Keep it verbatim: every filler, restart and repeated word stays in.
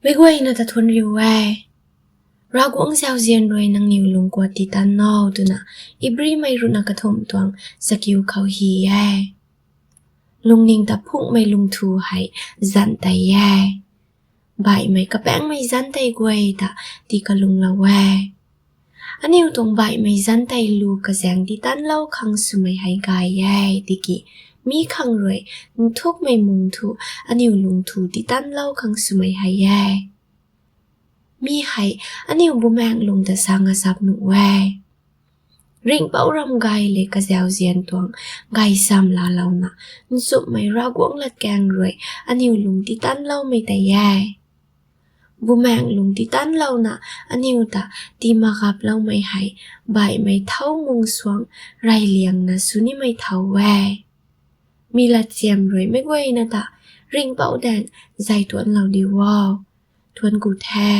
Meic guayna ta thuanc riu e. Ravguangc zauzian rui nangniw lungc kuat titan o twna Ibrimei ruhna kathumh tuang chakiu khou hy e. Lungning ta phunghmei lungthu hei zanc tei e. Baihmei kapaengmei zanc tei guay ta tii kalunglou e. Aniu tuang baihmei zanc tei lu kazaeng titanlou khang swmei hei gay e tiki, mi khang rui nthukmei mung thu aniu lungthu titanlou khang swmei hei e. Mi hei aniu bumaengh lung ta sa ngazap nuh e. Ringhpouc ram gay le kazauzian tuang gaychamv laalouna nchumhmei Ravguangc latkaeng rui aniu lungc titanloumei tei e. Bumaengh lungc titanlouna aniu ta tii makgaploumei hei baihmei thau mung suang reyliangna sw nimei thau e. Mi latchiam rui meic guayna ta Ringhpouc daeng zay tuanclou diu o. Thuanc ku the.